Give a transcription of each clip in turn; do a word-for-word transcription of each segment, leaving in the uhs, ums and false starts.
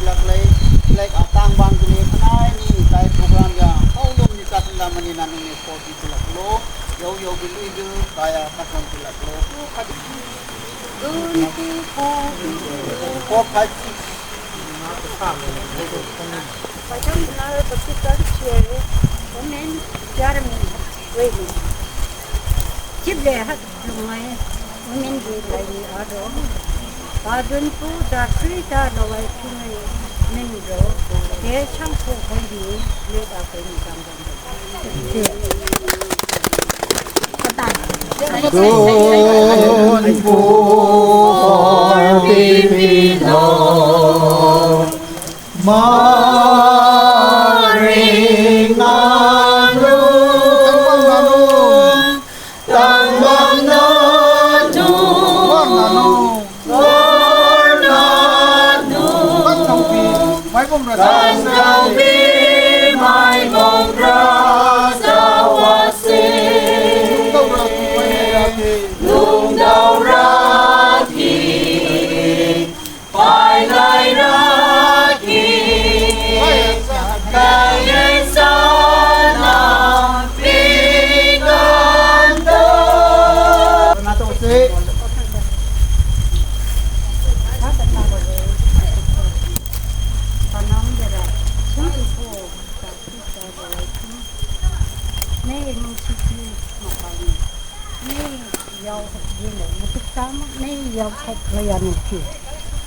ꯂꯛꯂꯩ, ꯂꯩꯛ ꯑꯇꯥꯡꯕꯥꯡꯗꯨꯅꯤ ꯈꯅꯥꯏꯅꯤ ꯀꯥꯏ program ꯌꯥ ꯍꯧꯗꯣꯝꯗꯤ ꯆꯥꯛ ꯂꯥꯃꯅꯤ ꯅꯥꯅꯨꯡꯅꯤ ꯄꯣꯠꯇꯤ ꯄꯨꯂꯛꯂꯣ, ꯌꯧ ꯌꯧꯒꯤ ꯂꯨꯏꯗꯨ ꯀꯥꯌꯥ ꯀꯥꯊꯣꯟ ꯄꯨꯂꯛꯂꯣ꯫ Two, three, four, four, five, six. Paithak National Baptist Church here, women chairman, waiting. Chible hat lungai, women di lai ado. Padun pu da kri da lawai kinai min ro. Ye chang pu koi ni, ye da koi ni dam dam. Don pu hor pi pi lo. Maring anu. Tangwang anu. Tangwang anu. Tangwang anu. Kan thong pi, mai bom ra sa wa se. Kan thong pi, mai bom ra sa wa se. Lungdau ra ki, mai ra ki. Lungdau ra ki, pai lai ra ki. Pai sa, pai sa na pi kan to. Na to se.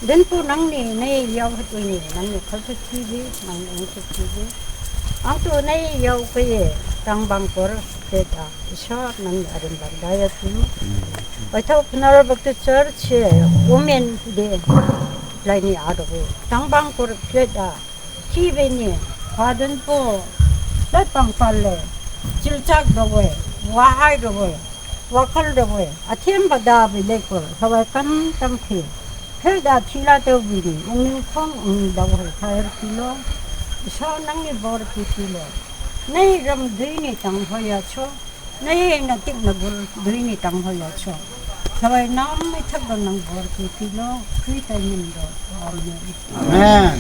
Din pu nang ni, nei yau hat ni, nang ni khal tu chi bi, nang ni ang tu chi bi. Ang tu nei yau ka ye, tang bang kor, te ta. Isha nang arim bang daya tu. Paithak National Baptist Church, women de, lai ni ado be. Tang bang kor plate da, ki be ni, padun po, lai pang pal le, chil chak do be, wa hai do be, wa khal do be, athem ba da be le ko, hawai kan tam khi. Phe da thi la to be ni, ung ni khong ung ni da wa khai kilo. Isha nang ni bor ki kilo. Nei ram dui ni tang hoya cho. Nei na tik na gul dui ni tang hoya cho. Thawai nam mai thak don nang bor ke pilo, kui ta nim do. Amen. Amen.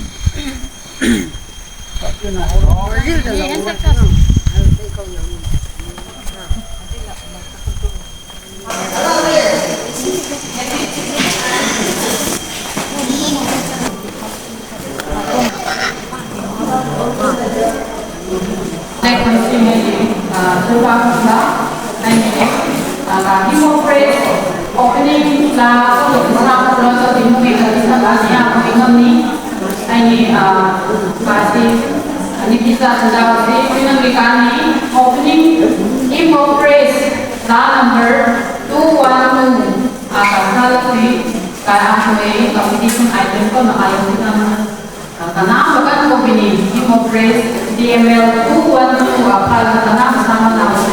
Opening la ko lo sa ko lo to din me ka sa ba ni a ko ngam ni. Ai ni, ah, ka si, ani ki sa sa da si, pinang ni ka ni, opening hymn of praise, la number two one two, ah, ka sa la si, ka ang ko e, competition item ko na ayo si na, ah, ka na, ka na ko bini, hymn of praise, D M L two one two, ah, ka la ka na, sa ma na ko.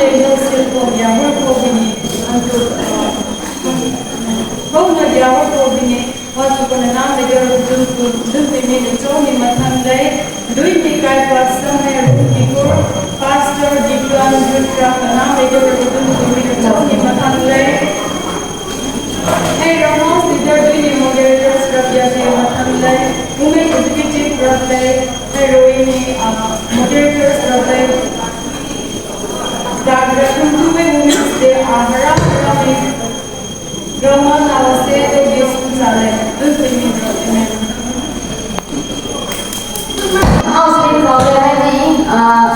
Lei no silpon ya hur ko bini antu. Kau na ya hur ko bini. Watu ko na nam le gero dun tu dun pe mi le chong ni mathan lei. Dui mi kai pa sam hai rum ki kur. Pastor Deacon Rudra ka nam le gero dun tu mi le chong ni mathan lei. Hey Ramos, leader dui ni moderators rap ya ke mathan lei. Women executive rap lei. Hey Rohini, uh, moderators rap lei. Dagra kum tu me Women's Day ahara ahara me. Roman awase to gisum sale. Dun pe mi rap. Amen. House in Saudi Arabia, uh,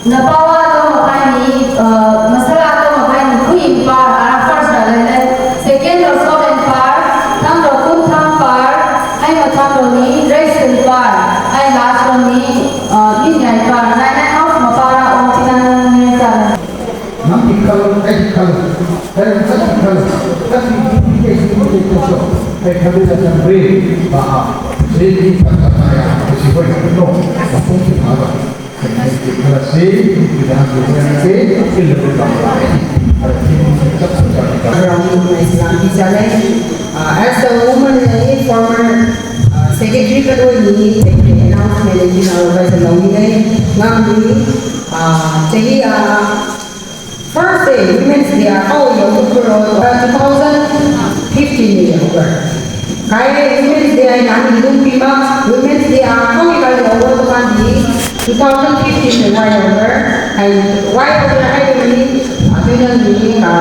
Napawa to mapai ni, uh, masala to mapai ni, Queen par, ara first da le le. Second ro Solen par, third ro Kunthang par, ai ma third ro ni, Raisun par, ai last ro ni, uh, Minyai par, nai nai house mapara om tinan ni sa. Nam di kalau, eh di kalau, eh di kalau, tapi di di di di di di. Eh kami datang beri, bah, beri di kata saya, besi pun no, langsung kita ada. Kalau si, kita ambil nanti, kita lebih banyak. Kalau si, kita sudah. Orang Islam di sana, uh, as a woman, a former uh, secretary ka doi ni, announcement ni na organize na ni, ngam ni, uh, jadi, uh, First day, Women's Day, a kau yang ukur, uh, two thousand fifteen ni yang ukur. Kai Women's Day ai nang hidup pima, Women's Day a kau yang kau yang ukur tu kan di two thousand fifteen ni wai over. Ai wai over ai ni, a tu yang ni ka,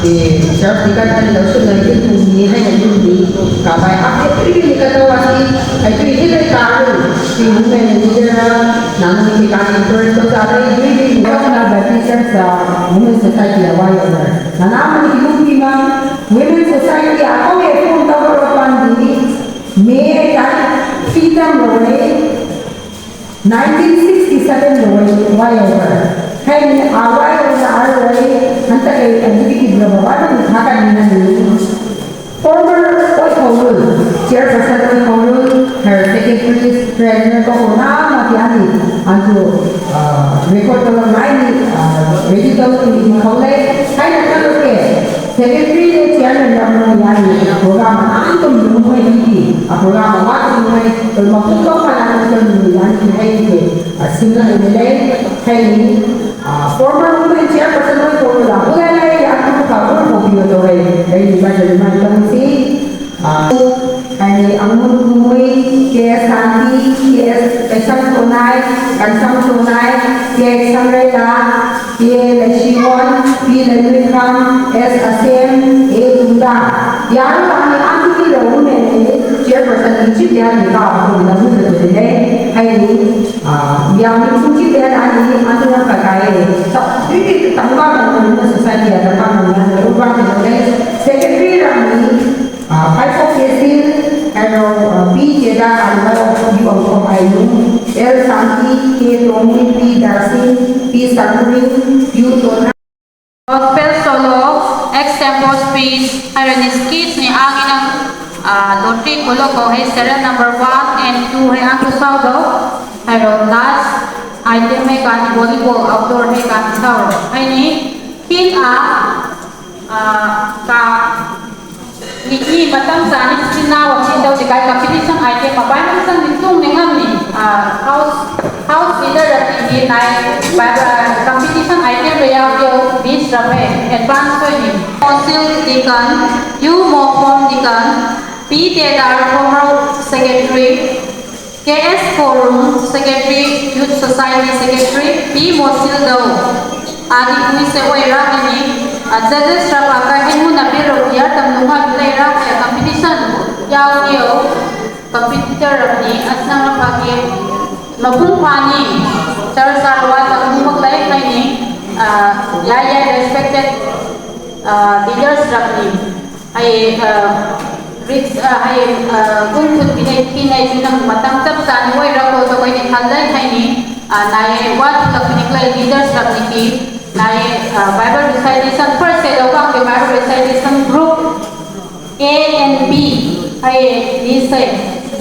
eh, self dekat kan lau sun na hidup ni, hai yang hidup ni, ka bai update ni kata wasi, ai tu hidup ni ka, si women ni dia, nang ni ka encourage tu sa, ai ni ni. Kau na Baptist Church, uh, Women Society a wai over. Nana mani ki lung ki ma Women Society a kau e phone ta ko pan di me ta freedom lo re. Nineteen sixty-seven lo re wai over. Hai ni a wai over a lo re. Hanta ke executive lo ba ba ni thaka ni na ni. Former Oi Khonglul, Chairperson Oi Khonglul, her secretary, president ko na ma ti ani antu, uh, record ko na ni, uh, Ready ꯇꯧꯔꯤꯅꯤ ꯈꯧꯂꯩ ꯍꯥꯏꯅ ꯈꯜꯂꯛꯀꯦ꯫ Secretary ꯅꯦ chairman ꯅ ꯑꯃꯨꯛ ꯌꯥꯔꯤ꯫ Program ꯑꯃ ꯇꯧꯅꯤꯡꯕ ꯃꯣꯏ ꯑꯅꯤꯒꯤ꯫ ꯑ, program ꯑꯃ ꯇꯧꯅꯤꯡꯉꯥꯏ ꯃꯄꯨꯡ ꯐꯥꯅ ꯇꯧꯅꯤꯡꯕ ꯌꯥꯅꯤ ꯍꯥꯏꯔꯤꯁꯦ꯫ ꯑ, ꯁꯤꯡꯅ ꯑꯣꯏꯅ ꯂꯩ ꯍꯥꯏꯅꯤ꯫ ꯑ, former women chairperson ꯑꯣꯏ ꯊꯣꯛꯄꯗ ꯍꯣꯂꯥꯏ ꯂꯥꯏ ꯑꯗꯨ ꯐꯕ ꯍꯧꯕꯤꯕ ꯇꯧꯔꯦ꯫ ꯑꯩ ꯃꯥꯏ ꯑꯗꯨꯃꯥꯏꯅ ꯇꯧꯁꯤ꯫ ꯑ, ꯍꯥꯏꯗꯤ ꯑꯃꯨꯜ ꯀꯨꯃꯨꯏ, ꯀꯦ ꯁꯥꯟꯇꯤ, ꯀꯦ ꯀꯩꯁꯝ ꯁꯣꯅꯥꯏ, ꯀꯟꯁꯝ ꯁꯣꯅꯥꯏ, ꯀꯦ ꯁꯪꯔꯩꯂꯥ, ꯀꯦ ꯂꯩꯁꯤꯡꯑꯣꯟ, ꯄꯤ ꯂꯩꯃꯔꯦꯝꯕꯝ, ꯑꯦꯁ ꯑꯁꯦꯝ, ꯑꯦ ꯇꯨꯡꯗꯥ꯫ ꯌꯥꯔꯣ ꯂꯥꯛꯅꯤ ꯑꯥꯟꯇꯤꯒꯤ ꯂꯧꯔꯨꯃꯦ꯫ Chairperson ꯅꯤ ꯆꯤꯞ ꯌꯥꯅꯤ ꯀꯥ ꯑꯩꯈꯣꯏꯒꯤ ꯂꯧꯔꯨꯗꯕꯗꯤ ꯂꯩ꯫ ꯍꯥꯏꯗꯤ, ꯑ, ꯌꯥꯝꯅ ꯊꯨꯡꯁꯤ ꯌꯥꯅꯤ ꯑꯗꯨꯅ ꯀꯗꯥꯏ꯫ ꯇꯧꯗꯣꯏꯗꯤ ꯇꯝꯕ ꯉꯝꯗꯕꯅ society ꯑꯗ ꯄꯥꯡꯒꯜ ꯌꯥꯅ ꯂꯧꯔꯨꯕ ꯉꯝꯗꯕ ꯂꯩ꯫ Secretary ꯔꯥꯅꯤ, ꯑ, ꯄꯥꯏꯊꯣꯛ ꯀꯦꯁꯤꯜ, ꯀꯩꯅꯣ, ꯑ, ꯄꯤ ꯀꯦꯗꯥ ꯑꯟꯕ, ꯌꯨ ꯑꯪꯀꯣꯝ ꯑꯥꯏꯂꯨ, ꯑꯦꯜ ꯁꯥꯟꯇꯤ, ꯀꯦ ꯇꯣꯃꯤ, ꯄꯤ ꯗꯥꯁꯤꯟ, ꯄꯤ ꯁꯥꯀꯨꯔꯤ, U ꯇꯣꯅꯥ꯫ Gospel solo, extempore speech, ꯍꯥꯏꯔꯅꯤ skits ꯅꯤ ꯑꯥꯒꯤꯅ, ꯑ, ꯂꯣꯇ꯭ꯔꯤ ꯈꯣꯠꯂꯣꯀꯣ, ꯍꯩ serial number one and two ꯍꯩ ꯑꯥꯒ ꯁꯥꯎꯗꯣ, ꯍꯥꯏꯔꯣ last item ꯍꯩ ꯀꯥꯟ volleyball outdoor ꯍꯩ ꯀꯥꯟ ꯁꯥꯎꯔꯣ, ꯍꯩꯅꯤ skit ꯑ, ꯑ, ꯀ ꯃꯤꯒꯤ ꯃꯇꯝ ꯆꯥꯅ ꯁꯤꯖꯤꯟꯅꯕ ꯁꯤ ꯇꯧꯁꯤ ꯀꯥꯏ competition item ꯃꯄꯥꯟ ꯑꯃ ꯆꯪꯗꯤ ꯇꯨꯡꯅꯤ ꯉꯝꯅꯤ꯫ ꯑ, house, house leader ꯑꯁꯤꯒꯤ ꯅꯥꯏ ꯕꯥꯏꯕ competition item ꯗ ꯌꯥꯎꯗꯦ, miss ꯔꯝꯃꯦ, advance ꯑꯣꯏꯅꯤ꯫ Fossil Deacon, U Mokhom Deacon, P Tedar former secretary, K S Forum Secretary, Youth Society Secretary, P Mosil Dau, ꯑꯥꯗꯤ ꯀꯨꯏꯁꯦ ꯑꯣꯏꯔꯥ ꯍꯥꯏꯅꯤ꯫ ꯑ, judges ꯔꯕꯥꯀ ꯍꯦꯟꯃꯨꯅ ꯄꯤꯔꯣ, ꯌꯥꯔ ꯇꯝꯅꯨ ꯉꯥꯛ ꯂꯩꯔꯥ ꯍꯥꯏ competition ꯌꯥꯎꯔꯤꯌꯣ꯫ Competitor ꯔꯕꯅꯤ, ꯑꯁꯅ ꯔꯕꯥꯀꯦ ꯃꯄꯨꯡ ꯐꯥꯅꯤ꯫ Church ꯆꯥꯔ ꯋꯥ ꯇꯝꯅꯨꯃꯛ ꯂꯩ ꯍꯥꯏꯅꯤ꯫ ꯑ, ꯌꯥꯏ ꯌꯥꯏ, respected, ꯑ, leaders ꯔꯕꯅꯤ꯫ ꯑꯩ, ꯑ, risk, ꯑ, ꯑꯩ, ꯑ, ꯀꯨꯟ ꯐꯨꯠ ꯄꯤꯅꯩ, ꯄꯤꯅꯩ, ꯁꯤ ꯅꯪ ꯃꯇꯝ ꯆꯞ ꯆꯥꯅ ꯑꯣꯏꯔꯒ ꯇꯧꯕꯩꯅꯤ ꯈꯜꯂꯦ ꯍꯥꯏꯅꯤ꯫ ꯑ, ꯅꯥꯏꯌꯦ, what the clinical leaders of the team, ꯅꯥꯏꯌꯦ, ꯑ, Bible recitation, first day ꯂꯧꯕ ꯍꯧꯒꯦ, Bible recitation group A and B, ꯑꯩ list ꯁꯦ,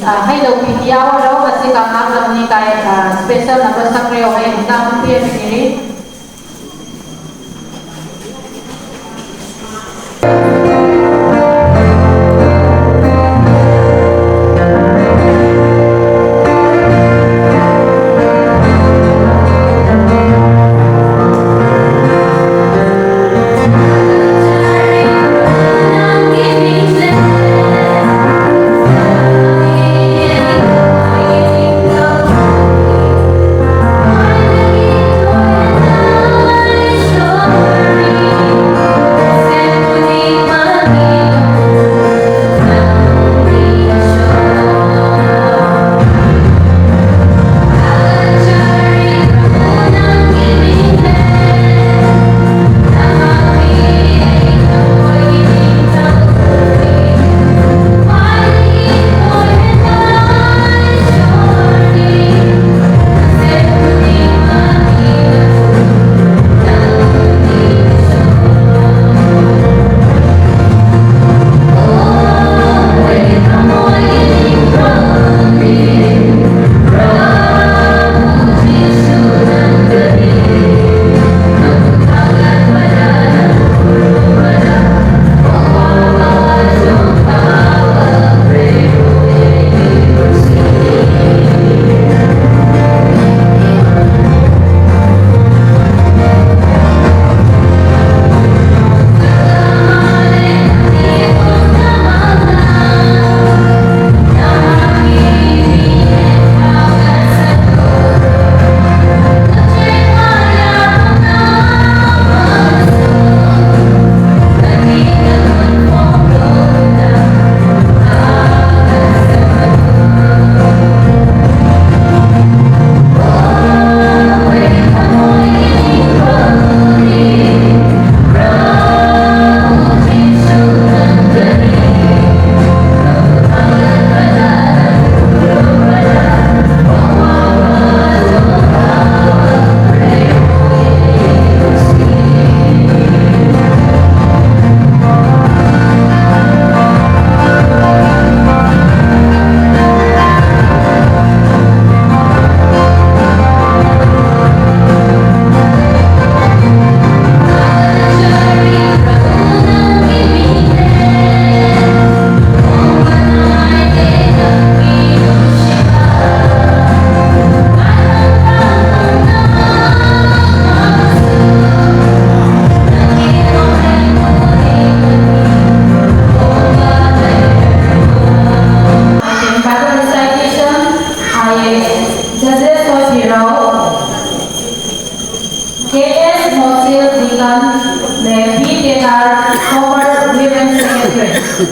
ꯑ, ꯍꯩꯗꯧ ꯄꯤꯕꯤ ꯌꯥꯎꯔꯣ, ꯑꯁꯤ ꯀꯥ ꯉꯥꯛꯂꯕꯅꯤ ꯀꯥꯏ, ꯑ, special number ꯁꯛꯈ꯭ꯔꯦ, ꯑꯩ ꯑꯃꯨꯛꯇ ꯑꯃꯨꯛ ꯄꯤꯔꯛꯀꯅꯤ꯫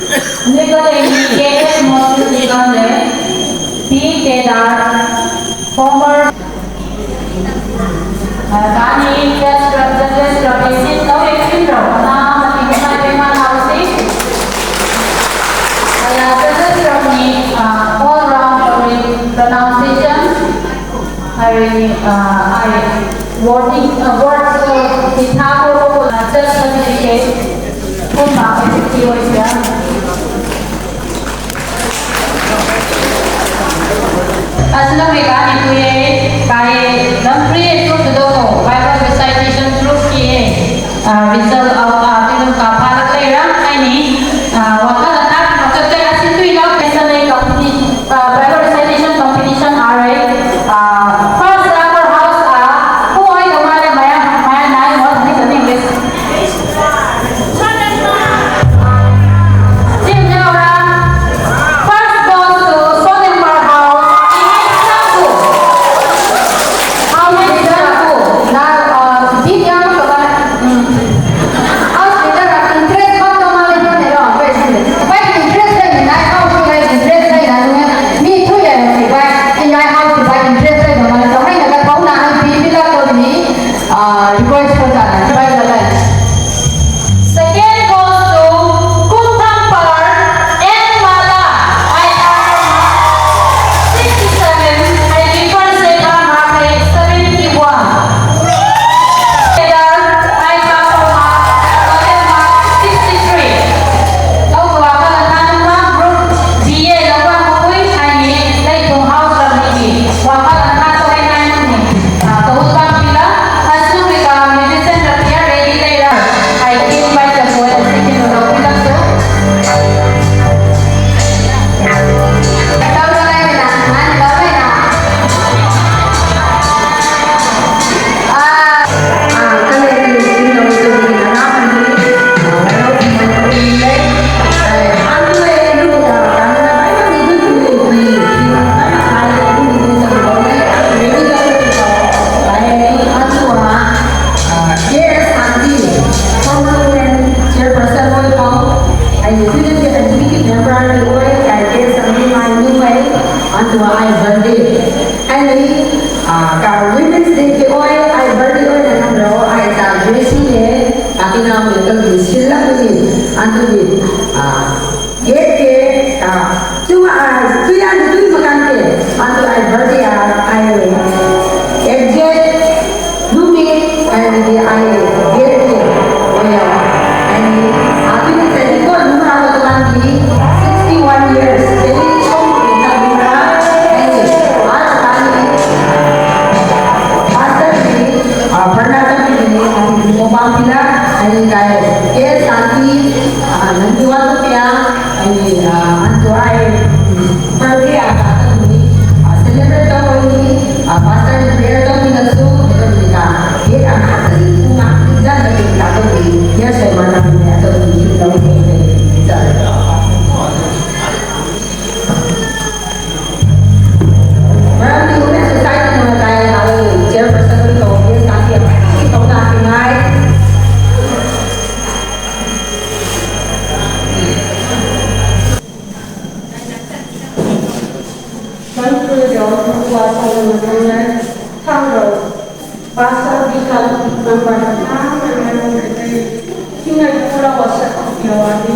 Nui ka lei ni K S Moses ni kan le, P Kedar, former, uh, kani judge, judges, judges, no action ro, na, mati, mati, mati, mati, mati, uh, judges ro ni, uh, all round pronunciation, Hari, ah, hari, voting, ah, vote, ah, pitha ko, ah, just certificate. Kun ba ko ti o ya. Aslam me ka ni ku ye, ka ye, lam pre to to do ko, Bible recitation group ki ye. Ah, result of, ah, film ka pha la kai ra, kai ni, ah, wa ka la ta, wa ka kai a sin tu ila, kai sa le competi-, ah, Bible recitation competition are, ah, first upper house, ah, who are the male, male, male, nine, what is the name? Team Nora, first goes to Sonembar House. House is done to. Now, uh, big young, mm. ꯑꯗꯨꯒ ꯑꯩ birthday ꯑꯩ, ꯑ, ꯀ-, Women's Day ꯀꯤ ꯑꯣꯏ, ꯑꯩ birthday ꯑꯣꯏꯅ ꯈꯪꯗ꯭ꯔꯣ? ꯑꯩ ꯆꯥ dress ꯁꯤꯅꯦ, ꯑ, ꯇꯤꯅꯥꯎꯅꯦ ꯇꯧꯕꯤ ꯁꯤꯜꯂꯛꯄꯅꯤ꯫ ꯑꯗꯨꯒꯤ, ꯑ, cake ꯀꯦ, ꯑ, ꯆꯨ, ꯑ, ꯆꯨ ꯌꯥꯅꯤ, ꯆꯨ ꯃꯀꯥꯟ ꯀꯦ꯫ ꯑꯗꯨ ꯑꯩ birthday ꯑ, ꯑꯩ exact ꯅꯨꯃꯤꯠ ꯍꯥꯏꯕꯗꯤ ꯑꯩ date ꯀꯦ ꯑꯣꯏꯌꯦ꯫ ꯍꯥꯏꯗꯤ, ꯑꯗꯨꯒꯤ ꯆꯍꯤ ꯀꯣ ꯅꯨꯡ ꯍꯥꯏꯕ ꯃꯇꯝꯒꯤ sixty one years ꯆꯍꯤ ꯁꯣꯝꯒꯤ ꯃꯇꯝꯗ ꯑꯩ ꯑꯥꯔꯠꯁ ꯇꯥꯛꯏ꯫ Pastor ꯅꯤ, ꯑ, ꯄ꯭ꯔꯅꯥ ꯇꯝꯕꯤꯕꯅꯤ, ꯑꯗꯨꯒꯤ ꯃꯣꯕꯥꯡ ꯄꯤꯂꯥ, ꯑꯩ ꯀꯥꯏ, ꯀꯦ ꯁꯥꯟꯇꯤ, ꯑ, ꯅꯟꯗꯤ ꯋꯥꯇꯣꯄꯤꯌꯥ, ꯑꯩ, ꯑ, ꯑꯟꯇꯣ ꯑꯩ, ꯎꯝ, birthday ꯑ, ꯇꯥꯛꯇꯕꯅꯤ, ꯑ, celebrate ꯇꯧꯕꯅꯤ, ꯑ, pastor ꯅ prayer ꯇꯧꯕꯤꯔꯁꯨ, ꯑꯗꯨꯒ ꯀꯦꯛ ꯑꯃ ꯈꯛꯇꯅꯤ, ꯄꯨꯡ ꯑꯃ ꯈꯛꯇꯅꯤ, ꯑꯗꯨꯒꯤ, yes, sir, ꯃꯥꯅ ꯑꯗꯨꯒꯤ ꯂꯧꯕꯅꯤ, ꯆꯠꯂꯦ꯫ ꯃꯔꯝꯗꯤ Women Society ꯅ ꯇꯥꯏ, ꯑꯩ chairperson ꯅ ꯇꯧꯒꯦ, ꯁꯥꯊꯤ ꯑꯃ ꯇꯧ ꯂꯥꯛꯅꯤꯡꯉꯥꯏ꯫ ꯃꯅꯤꯄꯨꯔꯒꯤ ꯑꯋꯥꯡ ꯋꯥ ꯁꯥꯟꯅ ꯃꯇꯝꯗ ꯊꯥꯡꯒꯧ ꯄꯥꯁ ꯇꯧꯕꯤꯈ꯭ꯔꯕ ꯅꯝꯕꯔ ꯃꯌꯥꯝ ꯑꯃ ꯂꯩꯔꯝꯒꯅꯤ꯫ ꯏꯁꯤꯡ ꯑꯗꯨ ꯄꯨꯔꯥ ꯋꯥꯁꯛ ꯇꯧꯕꯤꯌꯣ ꯍꯥꯏꯗꯤ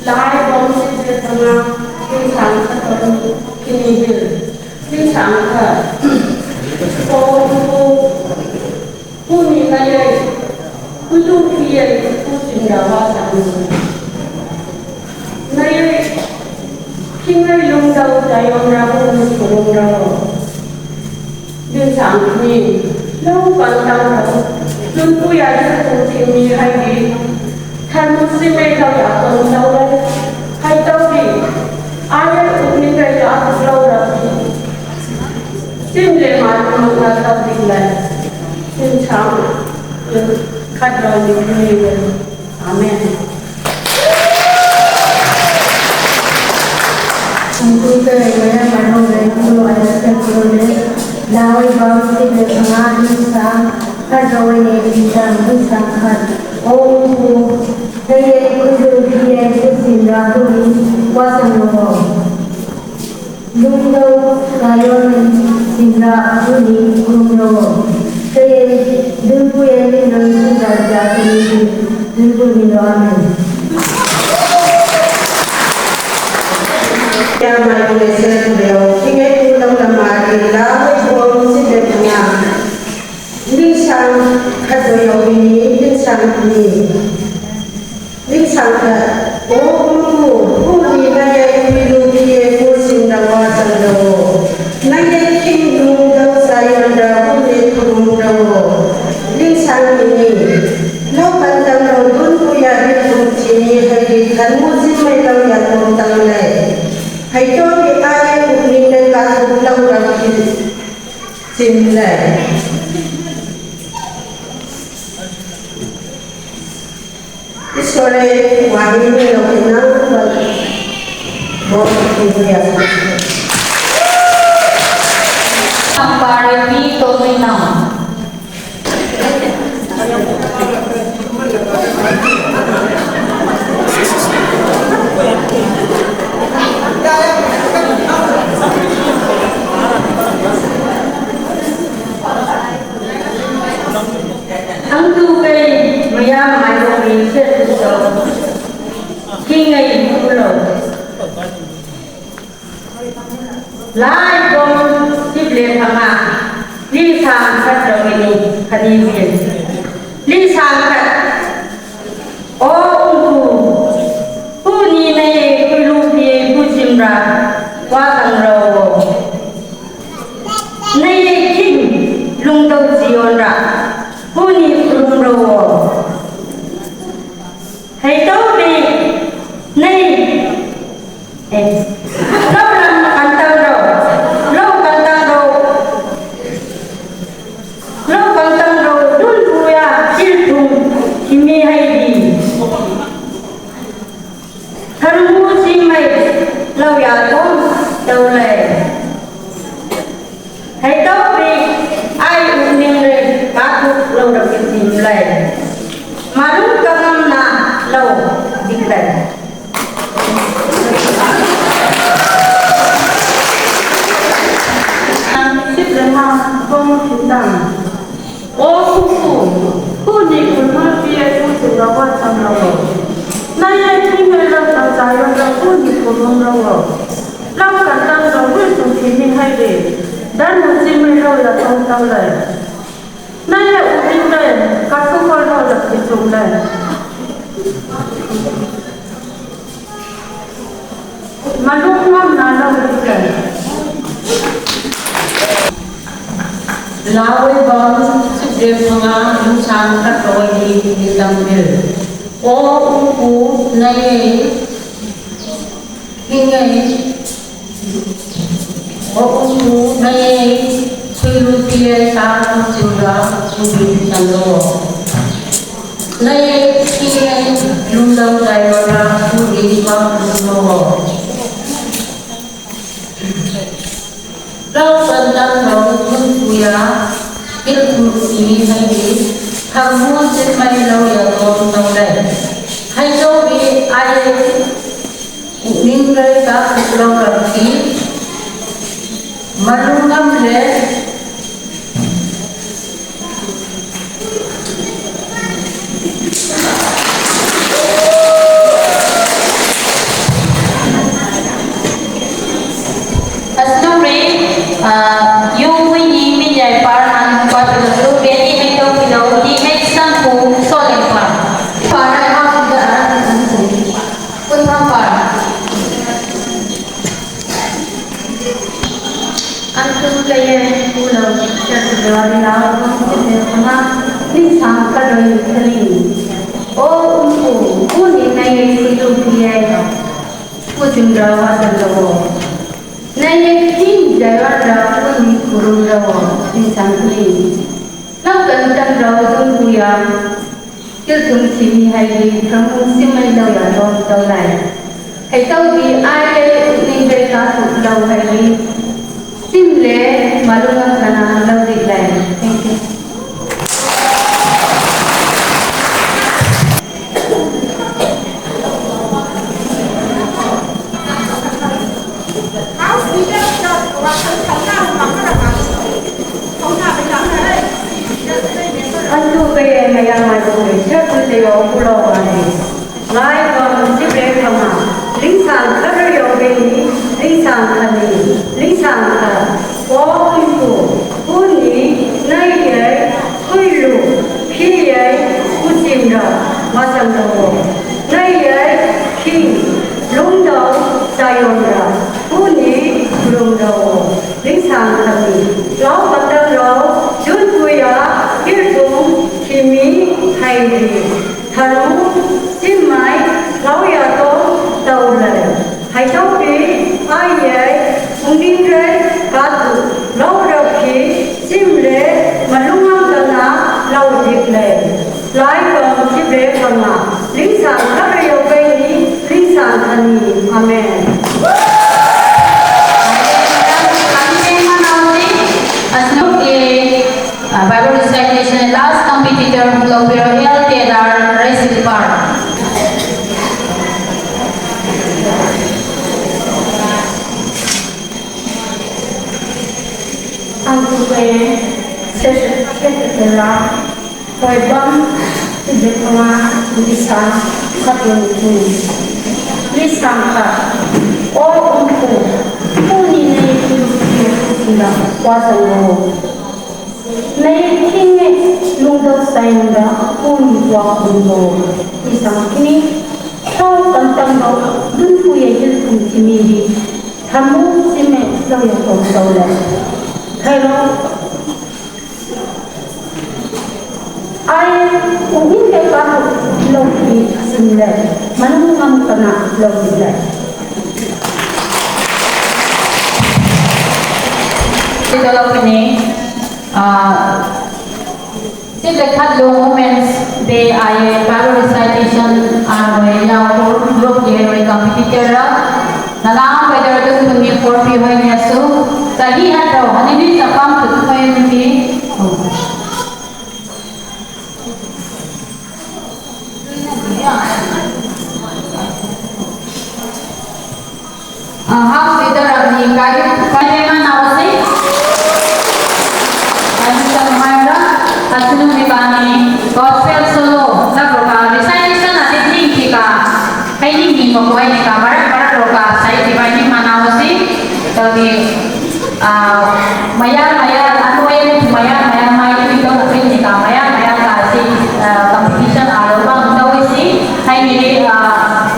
ꯂꯥꯏ ꯕꯣꯝ ꯁꯤꯖꯦ ꯀꯅꯥ ꯏꯁꯤꯡ ꯁꯥꯡ ꯆꯠꯇꯧꯔꯤ ꯀꯤꯅꯤꯒꯤꯜ ꯏꯁꯤꯡ ꯁꯥꯡ ꯈꯔ ꯀꯣ ꯀꯣ ꯀꯨꯝꯃꯤ ꯃꯌꯥꯏ ꯀꯨꯇꯨ ꯐꯤꯌꯦ ꯀꯨꯆꯤꯡꯗ ꯋꯥ ꯁꯥꯡ ꯃꯌꯥꯏ ꯈꯤꯡꯉꯩ ꯂꯨꯝꯗꯧ ꯆꯥꯌꯣꯟꯔꯕꯨ ꯁꯨꯔꯨꯝꯔꯕꯨ ꯌꯨꯝꯁꯥꯡꯈꯤꯅꯤ ꯂꯧ ꯄꯟꯇꯧꯔꯕꯨ ꯂꯨꯟꯄꯨ ꯌꯥꯗꯁꯨ ꯊꯤꯡꯃꯤ ꯍꯥꯏꯗꯤ ꯊꯟꯃꯨꯁꯤ ꯃꯩ ꯂꯧ ꯌꯥꯄꯟ ꯇꯧꯔꯦ ꯍꯥꯏꯇꯧꯗꯤ ꯑꯥꯔꯦ ꯎꯠꯃꯤ ꯀꯩ ꯌꯥꯗꯨ ꯂꯧꯔꯕꯤ ꯆꯤꯡꯂꯦ ꯃꯥꯜꯂꯨ ꯃꯉꯥ ꯇꯧꯗꯤꯡꯂꯦ ꯌꯨꯝꯁꯥꯡ ꯈꯠꯂꯧ ꯃꯤꯈꯨꯅꯤꯕ amen. Ang puso ay wala marunong na yung tulo ay sa tulo na. Laway ba ang tigil sa mga isa? Kadaway na yung isang isang kat. O po, kaya yung kulo kaya yung kusin na ako ni wasang loob. Lungdau Zion singda uni kumro. Te dunpuye lingdau singda jatuni dunpuni lo. Amen. Kya mai ne se kudo, kingai kudo na mari la, bom si de na. Lingsang khat do yo ini, lingsang ini. Lingsang khat, O Pu, Pu ni na ye, Pu lu ni ye, Pu sing da wa sang da wo. Na ye king lungdau Zion da, Pu ni pu lungdau wo. Lingsang ini. Lo pantang lo dun Pu ya di pu chini, hai di kan mu zin mai lo ya pu tang le. Hai to di ai pu ni ne ka pu lo ra ki. Simlai. Isore wahini lo kinang ba. Bo kuya. Ampare ni to kinang. Ang tubig, maya mayroong reset ito. Kingay ulo. Lai kong sible panga. Li sang kat daw ini, kaniwin. Li sang kat. O Pu, Pu ni na ye, Pu lu pi ye, Pu simra, wa tang ro. Na ye king, lungdau Zion ra, Pu ni lung ro. Hai to ni, na ye, eh, lo lam kan tang ro, lo kan tang ro. Lo kan tang ro, dun Pu ya, sil tung, kimi hai di. Tharmu si mai, lo ya to, to le. Hai to pi, ai u ning le, ka tu lo ra ki sim le. Malum ka ngam na, lo, dik le. ꯇꯧꯔꯝꯂꯣ꯫ ꯂꯝ ꯀꯟꯇꯝ ꯂꯧ ꯍꯨꯏ ꯇꯨꯡꯊꯤꯅꯤ ꯍꯥꯏꯔꯤ꯫ ꯗꯟ ꯃꯨꯆꯤ ꯃꯩ ꯂꯧ ꯌꯥꯊꯣꯡ ꯇꯧ ꯂꯩ꯫ ꯅꯪꯅ ꯎꯕꯤꯔꯦ, ꯀꯥꯁꯨ ꯀꯣꯏ ꯂꯧ ꯂꯛꯇꯤ ꯆꯨꯝ ꯂꯩ꯫ ꯃꯅꯨꯡ ꯉꯝꯅ ꯂꯧꯔꯤꯁꯦ꯫ ꯂꯥꯎꯏꯕꯝ ꯁꯨꯛꯗꯦꯕ ꯃꯉꯥ ꯅꯨꯡꯁꯥꯡ ꯈꯔ ꯇꯧꯔꯤ ꯅꯤꯡꯇꯝꯕꯤꯔ꯫ ꯑꯣ ꯎꯄꯨ ꯅꯌꯦ ꯍꯤꯡꯉꯩ꯫ ꯑꯣ ꯎꯄꯨ ꯅꯌꯦ ꯁꯨꯏꯂꯨ ꯄꯤꯌꯦ ꯁꯥ ꯎꯆꯤꯡꯒ ꯎꯄꯤ ꯆꯪꯗꯣ꯫ ꯅꯌꯦ ꯍꯤꯡꯉꯩ ꯂꯨꯝꯗꯧ ꯗꯥꯏꯕꯔ ꯎꯔꯤ ꯄꯥꯛ ꯂꯨꯝꯗꯣ꯫ ꯂꯧ ꯄꯟꯇꯝ ꯂꯧ ꯊꯨꯝ ꯊꯨꯌꯥ ꯇꯤꯜ ꯊꯨꯝ ꯊꯤ ꯍꯩꯕꯤ ꯊꯝꯃꯨ ꯆꯤꯟꯃꯩ ꯂꯧ ꯌꯥꯊꯣꯡ ꯇꯧꯔꯦ꯫ ꯍꯩꯖꯧꯕꯤ ꯑꯥꯏ ꯄꯨꯛꯅꯤꯡ ꯂꯩꯕꯥꯛ ꯂꯧꯔꯛꯈꯤ꯫ ꯃꯔꯨ ꯉꯝꯂꯦ꯫ Asnumri, uh, yung wini minyai par han kuat belosu beni hekto kilo di hek sangku soleng par. Par hai hau sida aran sangku. Kuntam par. Antu kaya pulau satu dua di laut masih berkena. Ni sangka doi kali. Oh umpu, kuni nai situ biaya. Kucing rawa dan lobo. Nai king jawa rawa ni kurung rawa. Ni sangkli. Lau kan tan rawa dun kuya. Kil tum simi hai di kamu simai lau ya dong tau lai. Hai tau di ai lai ning bai ka tu lau hai di. Sim le malung kana lau di lai. Thank you. Antu kaya maya madu shartu te yo pulo wani. Lai ko sibre kama. Ling sang kar Ani, lingsang ka, o unku, uni, nai yai, kuilu, pi yai, kusimra, masang lo, nai yai, king, lungdau, sayonra, uni, lungdau, lingsang ani, lau patang lo, jun kuya, hirtung, kimi, hairi, tharu, simai, lau yato, taulai. Haitaupi, aye, ungdingre, katu, laurapki, simle, malungang kana, laudikle. Lai kong kibe kanga, lingsang kare yokaini, lingsang kani. Amen. Kami tema nauni, asnoke, uh, Bible recitation last competitor, Global Health Taylor, Resilpar. Ang tuwe, session, session, session, Hoibam, tibetanga, lisa, katun kini. Lisa ka, o umku, kuni ne kini kini kini, wasang lo. Nei kinge lungdau sainda kuni wa kundo. Isang kini tau kantang dau dun kuya hil kum timiri. Thamu sime lau ya kong tau le. Hello. Ai ungin ke pa lau ki sim le. Manung ngam kana lau ki le. Ito lau kini. Ah, sibet khat lung Women's Day ai Bible recitation ai yau group ye competitor ra. Nala ang bai dar tu tu ni four P hoi ni asu. Sahi hat dau, hani ni sapam tu tu hoi ni ki. Oh. Ah, house leader of the Kayu, Kayu man housing. Kayu sa Mayra, Asunu Mibani, Gospel Solo, na proka, recitation na technique ka, kaining ni mo ko ni ka, para para proka, sa iti ba ni man housing. ꯑꯥ, ꯃꯌꯥꯝ ꯃꯌꯥꯝ, ꯑꯅꯣꯏ ꯃꯌꯥꯝ ꯃꯌꯥꯝ ꯃꯥꯏ ꯇꯨꯏꯗꯧꯅ ꯀꯩꯅꯤꯀꯥ ꯃꯌꯥꯝ ꯃꯌꯥꯝ ꯀꯥꯁꯤ, ꯑꯥ, competition ꯑꯥ ꯂꯧꯕ ꯑꯃ ꯇꯧꯔꯤꯁꯤ꯫ ꯍꯥꯏꯅꯤꯡꯉꯤ, ꯑꯥ,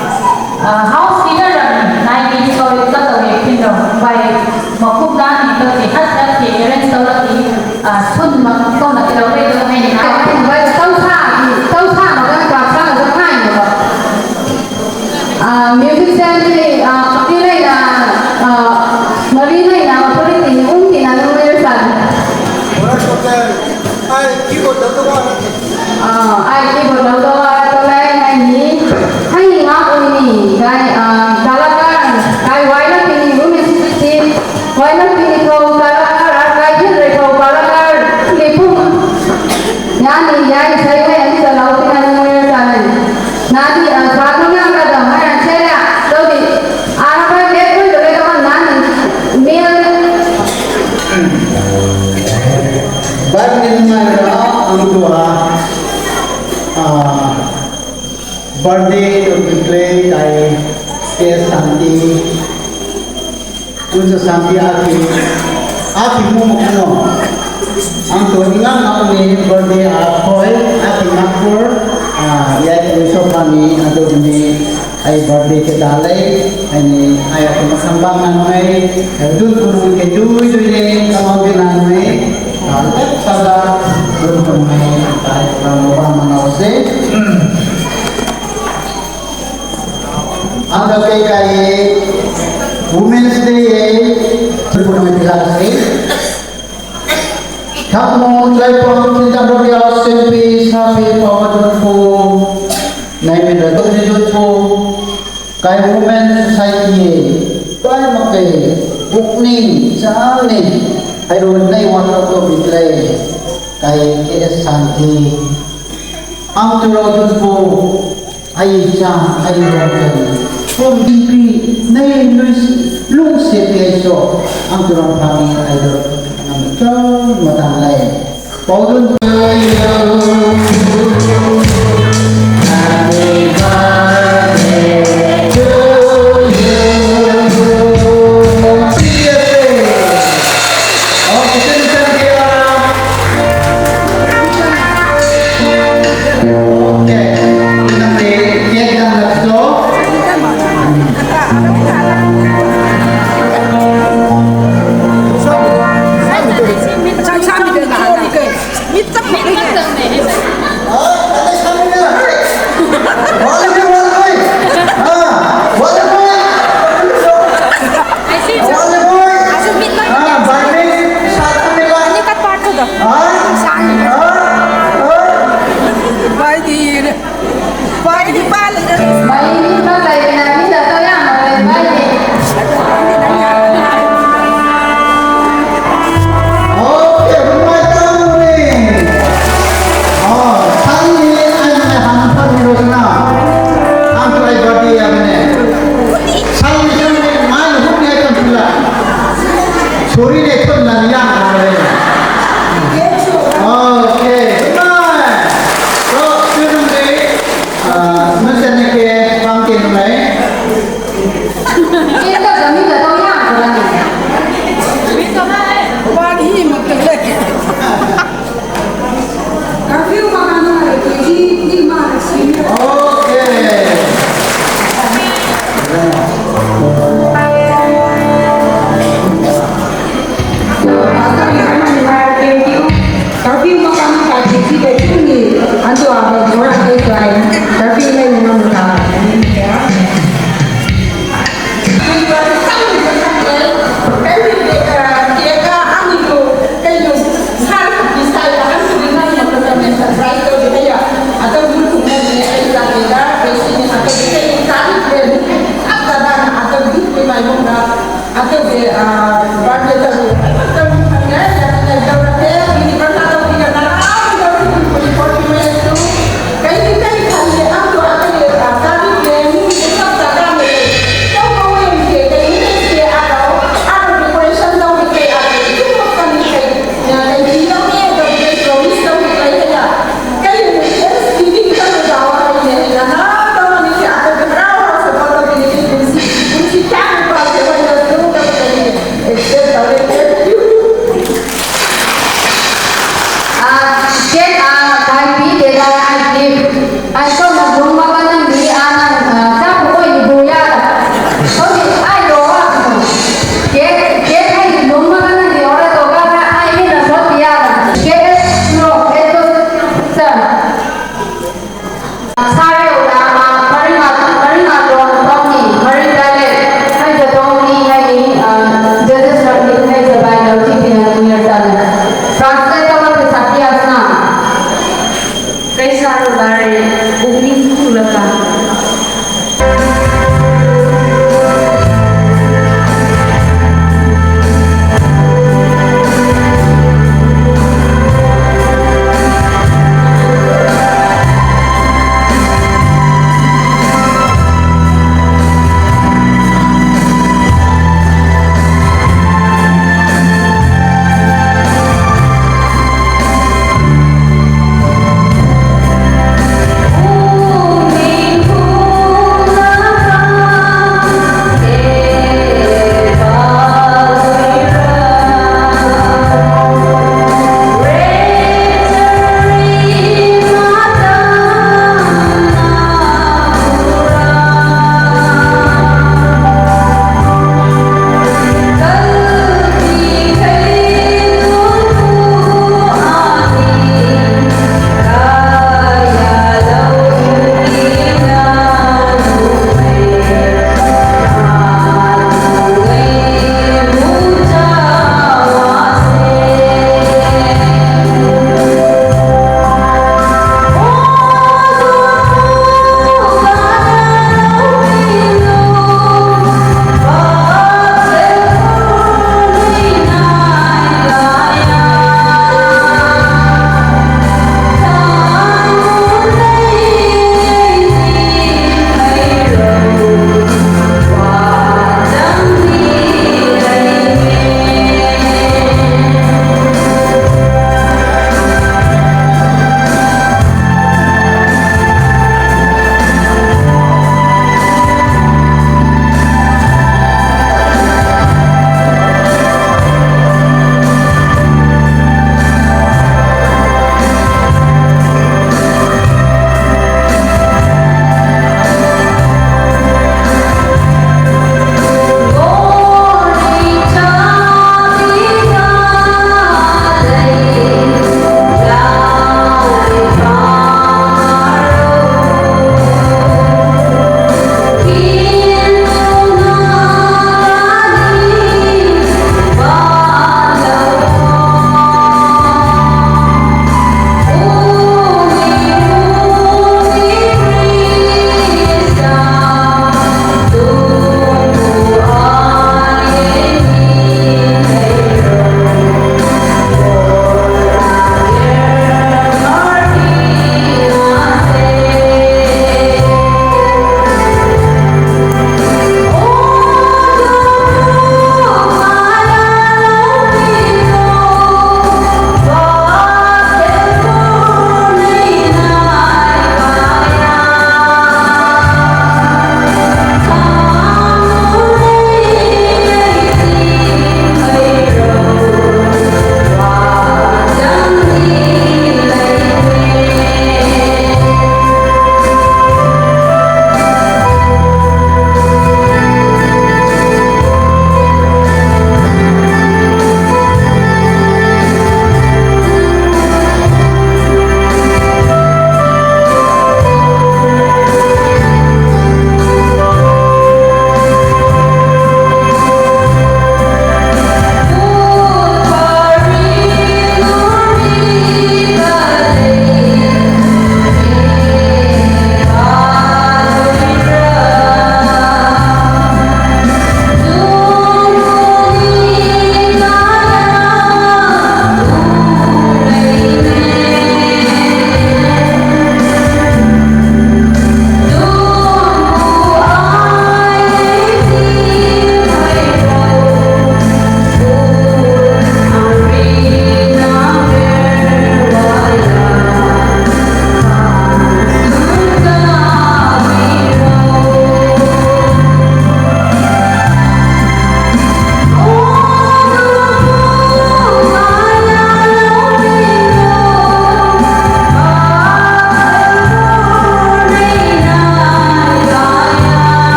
ꯑꯥ, house leader ꯑꯃꯅꯤ, ꯅꯥꯏꯒꯤ story ꯀ ꯇꯧꯔꯦ ꯈꯤꯟꯗꯣ꯫ ꯚꯥꯏ, ꯃꯀꯨꯞ ꯗꯥꯅꯤ ꯇꯧꯁꯤ, ꯍꯠ ꯍꯠꯁꯤ arrange ꯇꯧꯔꯛꯏ, ꯑꯥ, ꯁꯨꯟ ꯃꯛ ꯀꯧꯅ ꯀꯩꯗꯧꯔꯦ ꯑꯗꯨꯝ ꯍꯥꯏꯅꯤꯡꯉꯤ꯫ ꯚꯥꯏ, ꯇꯧꯁꯥ, ꯇꯧꯁꯥ ꯑꯃꯒ ꯀ꯭ꯂꯥꯁ ꯁꯥꯒ ꯍꯥꯏꯅꯕ꯫ ꯑꯥ, musician ꯗꯤ, ꯑꯥ, ꯄꯥꯔꯇꯤ ꯂꯩꯅ, ꯑꯥ, ꯃꯔꯤ ꯂꯩꯅ authority ꯅꯤ, ꯑꯍꯨꯝ ꯊꯤꯅ ꯑꯗꯨꯝ ꯂꯩꯔ ꯆꯥꯅꯤ꯫ ꯑꯥ, ꯑꯩ keyboard ꯂꯧꯗꯧꯕ ꯇꯧꯂꯩ ꯍꯥꯏꯅꯤ꯫ ꯍꯥꯏꯅꯤ ꯉꯥꯛ ꯑꯣꯏꯅꯤ꯫ ꯀꯥꯏ, ꯑꯥ, ꯀꯂꯥꯀꯥꯔ, ꯀꯥꯏ ꯋꯥꯏꯅ ꯄꯤꯅꯤ, women ꯁꯤꯛꯁꯇꯤꯟ꯫ ꯋꯥꯏꯅ ꯄꯤꯅꯤ ꯊꯧ ꯀꯂꯥꯀꯥꯔ, ꯀꯥꯏ ꯐꯤꯜ ꯂꯩ ꯊꯧ ꯀꯂꯥꯀꯥꯔ, ꯂꯤꯄꯨꯝ꯫ ꯌꯥꯅꯤ, ꯌꯥꯏ, ꯁꯩ ꯍꯩ ꯑꯅꯤ ꯆꯠꯂꯥꯎ ꯄꯤꯅ ꯅꯪ ꯑꯣꯏꯔ ꯆꯥꯅꯤ꯫ ꯅꯥꯗꯤ, ꯑ, ꯁꯥ ꯊꯝꯅ ꯀꯗ ꯃꯌꯥꯝ ꯁꯦꯔ ꯇꯧꯗꯤ꯫ ꯑꯥ, ꯅꯈꯣꯏ ꯕꯦꯛ ꯑꯣꯏꯗꯧꯔꯦ ꯀꯃꯟ ꯅꯥꯅꯤ꯫ ꯃꯦꯜ꯫ ꯕꯥꯏꯛ ꯅꯨꯡꯉꯥꯏꯔ ꯑꯃꯨꯛꯇꯨ, ꯑ, ꯑ, birthday to declare ꯀꯥꯏ ꯀꯦ ꯁꯥꯟꯇꯤ꯫ Unsa santi aki, aki mo mo ano. Ang to ingang ako ni birthday akoy, aki makur, ah, ya ko so pani ato ni ay birthday kita lay, ani ay ako masambang na may, dun ko nung kay duy duy ni kamang ginanay, ah, sada dun ko may, ay, pang mga mga ose. Anda kay kay Women's Day, eh, puno ng klase. Tapos, try po ang tindang rogya, simpi, sabi, pawadun po. Naimin na doon nito po. Kay Women's Society, eh. Kaya makay, bukni, saan eh. Ay, roon na iwan ako, bitlay. Kay K S Santi. Ang turo doon po, Ay, sa, ay, sa, from D P, nay, Luis, Luis, P S O, ang turang kami, ay, ang turang matang lay. Paulun, Happy birthday to you. Puri ne thun na yang na re. Okay, goodbye. So, student day, uh, masa ne ke pang ke nai. Kita kami tak tahu yang apa ni. Pagi ni makan lagi. Curfew makana ke ji di ma senior. Okay. Curfew makana ke ji di ni. Antu apa orang ke tuai. Curfew ni memang tak.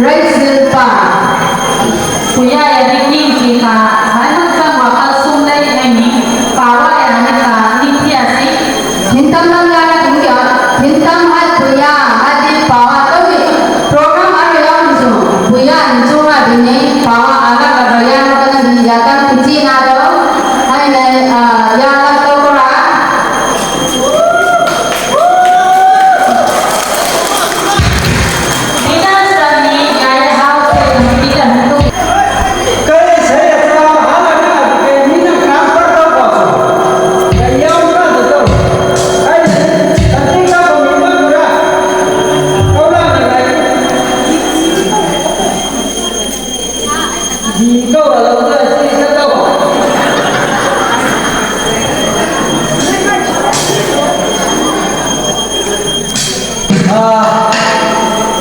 ꯔꯩꯁꯤꯜꯄꯥ꯫ ꯄꯨꯌꯥ ꯌꯥꯗꯤ ꯅꯤꯡ ꯆꯤꯡꯈꯥ, ꯍꯥꯏꯅ ꯆꯪꯕ ꯈꯔ ꯁꯨꯝ ꯂꯩ ꯍꯥꯏꯅꯤ꯫ ꯄꯥꯋꯥ ꯌꯥꯅꯤ ꯈꯥ, ꯅꯤꯡ ꯊꯤꯌꯥꯁꯤ꯫ ꯅꯤꯡꯇꯝ ꯅꯪ ꯌꯥꯅ ꯊꯤꯌꯥ, ꯅꯤꯡꯇꯝ ꯍꯥꯏ ꯄꯨꯌꯥ, ꯍꯥꯏꯗꯤ ꯄꯥꯋꯥ ꯇꯧꯏ꯫ Program ꯑꯔ ꯌꯥꯎꯅꯁꯨ, ꯄꯨꯌꯥ ꯅꯤꯡꯆꯨ ꯉꯥꯗꯤꯅꯤ, ꯄꯥꯋꯥ ꯑꯔ ꯀꯔ ꯌꯥꯅ ꯀꯅ ꯅꯤꯡ ꯌꯥꯇꯝ ꯊꯤꯆꯤ ꯉꯥꯗꯣ, ꯍꯥꯏꯅ, ꯑ, ꯌꯥ ꯂꯥꯛꯇꯧ ꯀꯣꯔꯥ꯫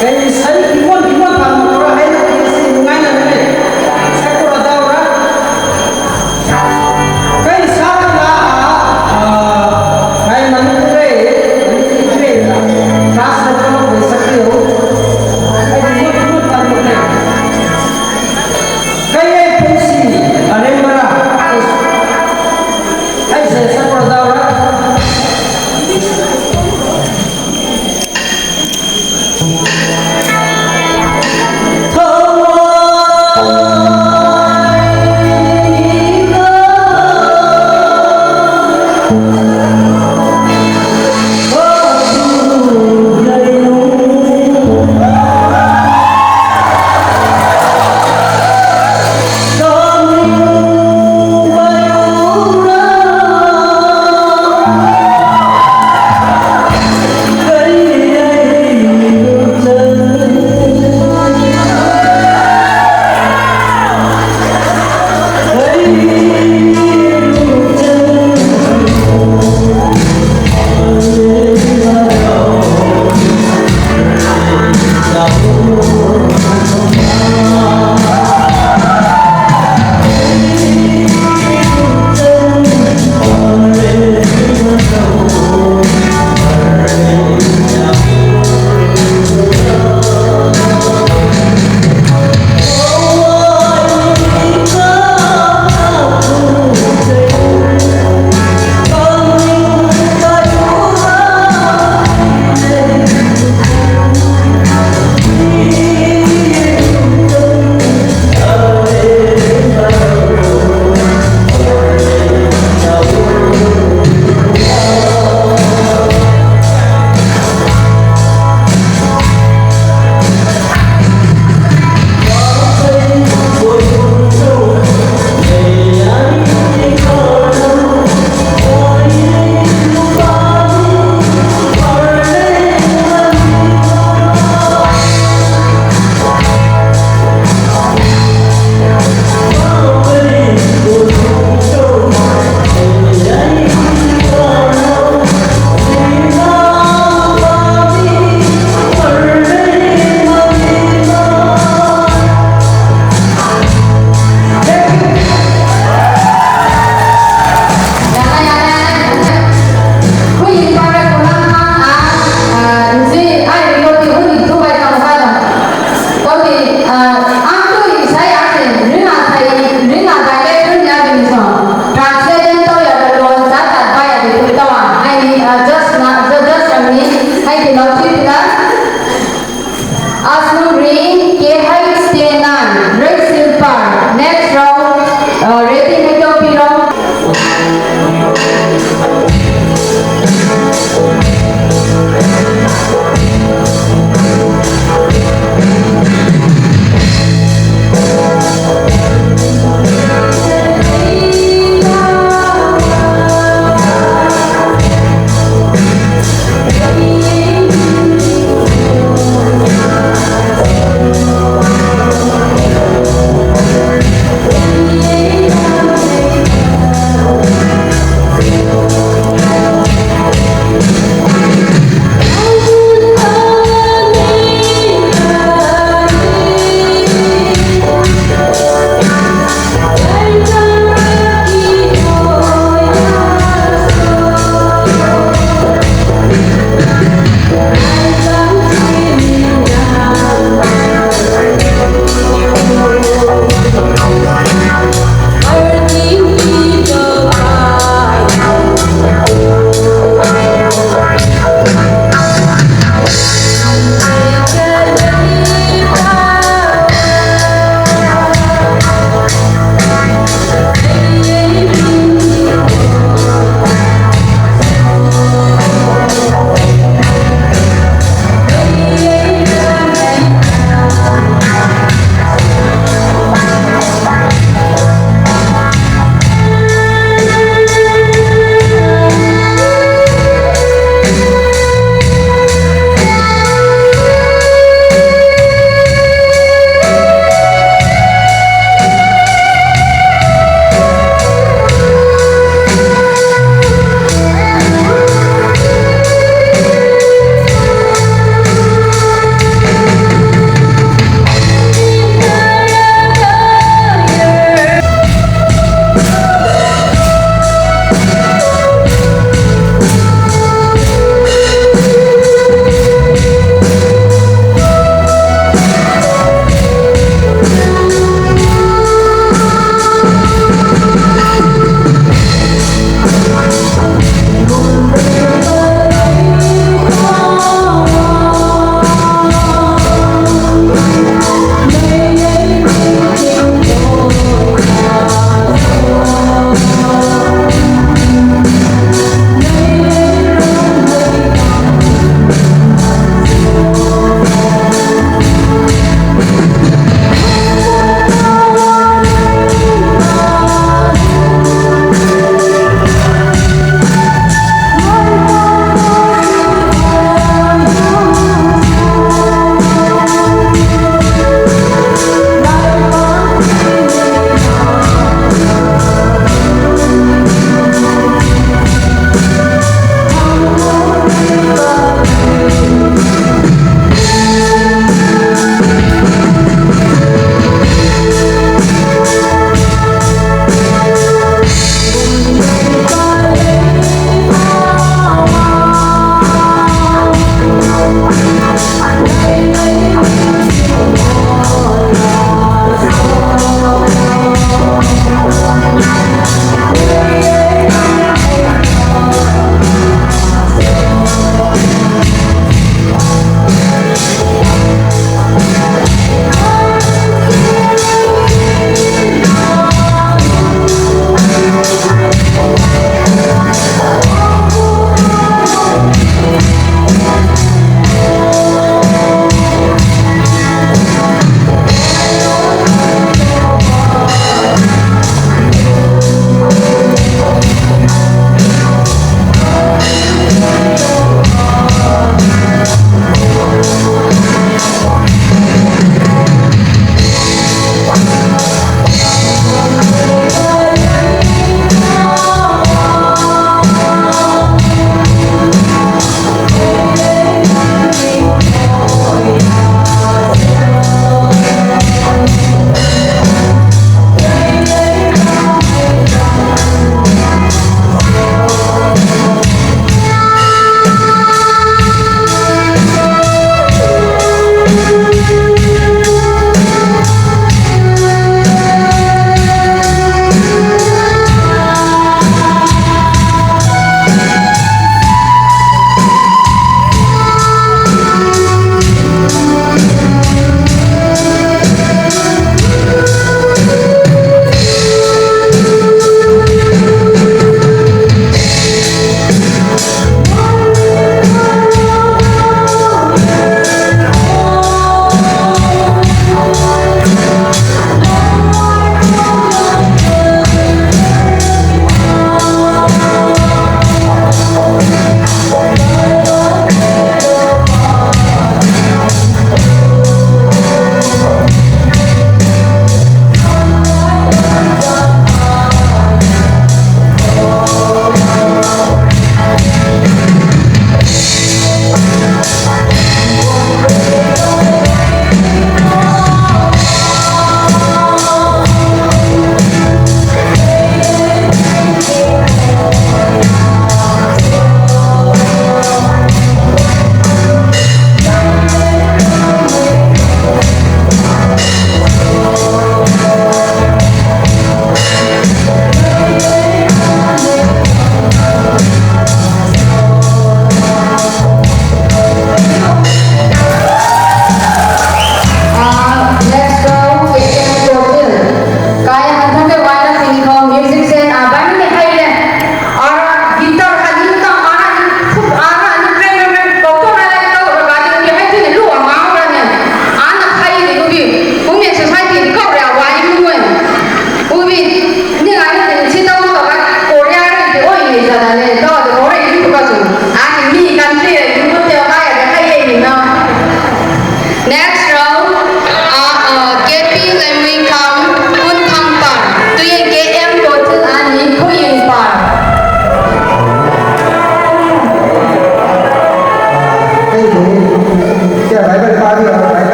ꯀꯩ ꯁꯔꯤ ꯀꯤꯃꯣꯟ ꯀꯤꯃꯣꯟ ꯊꯥꯡꯅ ꯄꯨꯔꯥ ꯍꯥꯏꯅ ꯀꯦꯁꯤ ꯅꯨꯡꯉꯥꯏꯅ ꯂꯩ꯫ ꯁꯛꯄ ꯇꯧꯔ꯫ ꯀꯩ ꯁꯥꯔ ꯂꯥ, ꯀꯩ ꯃꯅꯤꯄꯨꯔꯦ, ꯃꯅꯤꯄꯨꯔꯦ, ꯀ꯭ꯂꯥꯁ ꯂꯧꯕ ꯂꯧꯕ ꯁꯛꯄꯤꯌꯨ꯫ ꯀꯩ ꯀꯤꯃꯣꯟ ꯀꯤꯃꯣꯟ ꯊꯥꯡꯅ ꯂꯩ꯫ ꯀꯩ ꯑꯩ ꯄꯨꯟꯁꯤ ꯑꯔꯦꯝꯕꯔꯥ? ꯑꯩꯁꯦ ꯁꯛꯄ ꯇꯧꯔ꯫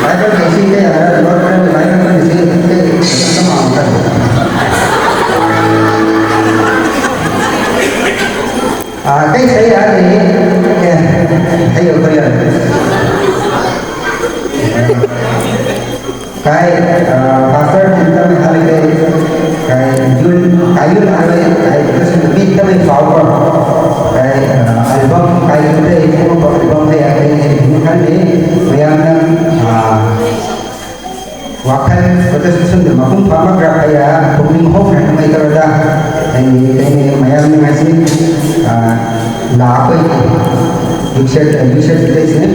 Bible ꯀꯩꯁꯤ ꯀꯩ ꯍꯥꯏꯔ ꯂꯣꯏ ꯈꯔ ꯂꯥꯏꯔꯤꯛ ꯑꯃꯅꯤꯁꯤ ꯀꯩ ꯀꯃꯥꯡ ꯈꯔ꯫ ꯑꯥ, ꯀꯩ ꯁꯩ ꯍꯥꯏꯔꯤ? ꯑꯦ, ꯍꯩꯌꯣ, ꯍꯩꯌꯣ꯫ ꯀꯥꯏ, ꯑꯥ, pastor ꯇꯤꯟꯇꯝ ꯍꯥꯏꯔꯒꯦ꯫ ꯀꯥꯏ, ꯌꯨꯜ, ꯀꯥꯏ, ꯌꯨꯜ ꯍꯥꯏꯔꯒꯦ꯫ ꯀꯥꯏ, ꯃꯤꯠꯇꯃꯩ ꯐꯥꯎꯕ꯫ ꯀꯥꯏ, ꯑꯥ, album, ꯀꯥꯏ, ꯌꯨꯜꯗ ꯏꯐꯣꯡꯕ album ꯂꯩ, ꯑꯩ ꯏꯐꯣꯡ ꯈꯜꯂꯤ꯫ ꯃꯌꯥꯝꯅ, ꯑꯥ, ꯋꯥꯈꯜ ꯄ꯭ꯔꯗꯛꯁꯟꯗ ꯃꯄꯨꯡ ꯐꯥꯕ ꯈꯔ ꯀꯌꯥ ꯄꯨꯛꯅꯤꯡ ꯍꯧꯅ ꯅꯨꯡꯉꯥꯏꯇꯕꯗ ꯑꯩ, ꯑꯩ ꯃꯌꯥꯝ ꯅꯨꯡꯉꯥꯏꯁꯤ꯫ ꯑꯥ, ꯂꯥꯛꯄ ꯌꯨꯁꯦꯠ, ꯌꯨꯁꯦꯠ ꯂꯩꯁꯤꯅꯦ꯫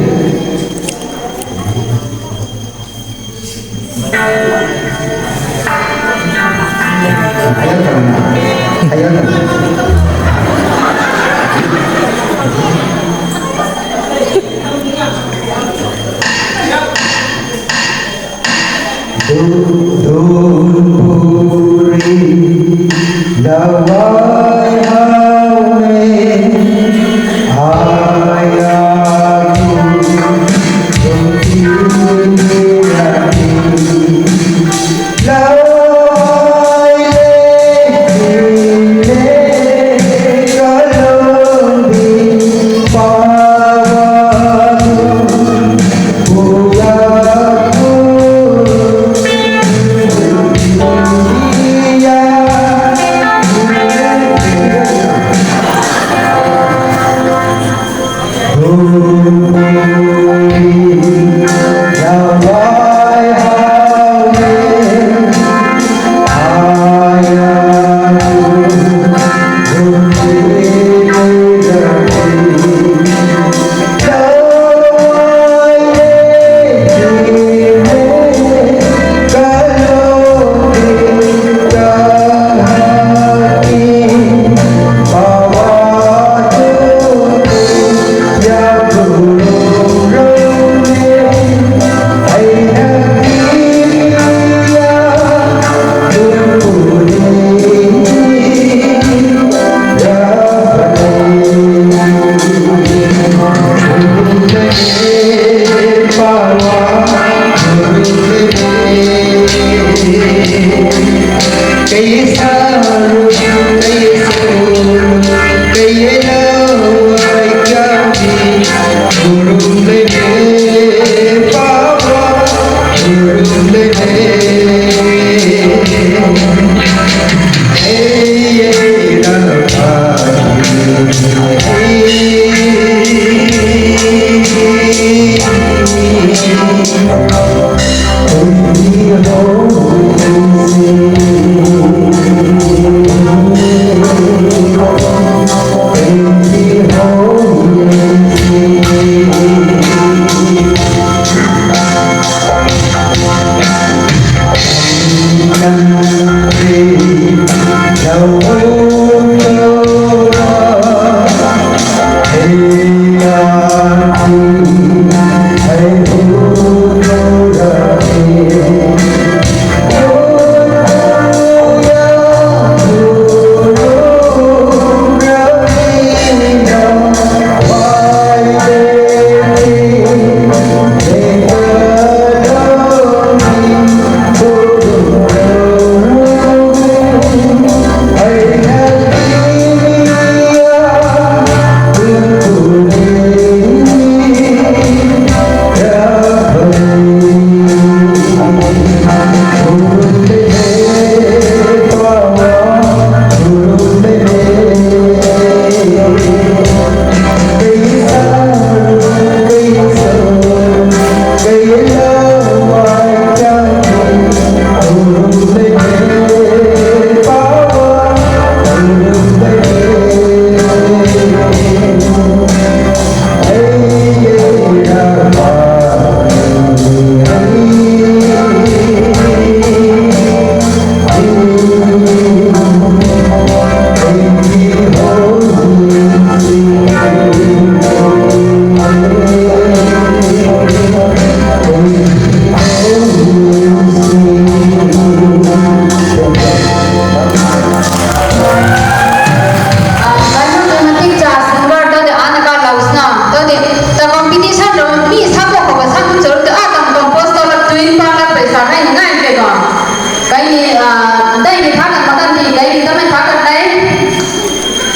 Tadi, ta competition lo, mi sabo ko ba sabo chor ta, ah, tam compose to la twin pa la paisa hai na ngai ke do. Kai ni, ah, dai ni tha ka makan di, kai ni ta mai tha ka dai.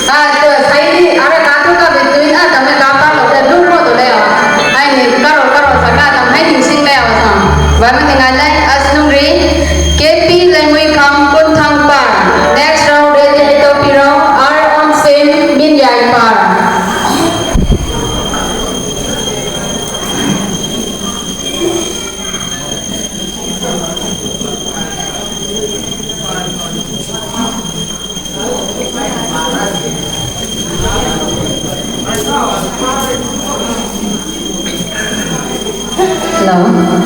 Ah, to sai ni, ara ka to ka be twin, ah, ta mai ka pa lo, ta lu ro to le. Ai ni, ka ro, ka ro, sa ka, ta mai ni sing le, ah, sa. Ba ma ni ngai le, as nung ri, K P Lengmui Kham Kun Thang Pa. Next round, ready, to piro, are on same, min ya. Hello.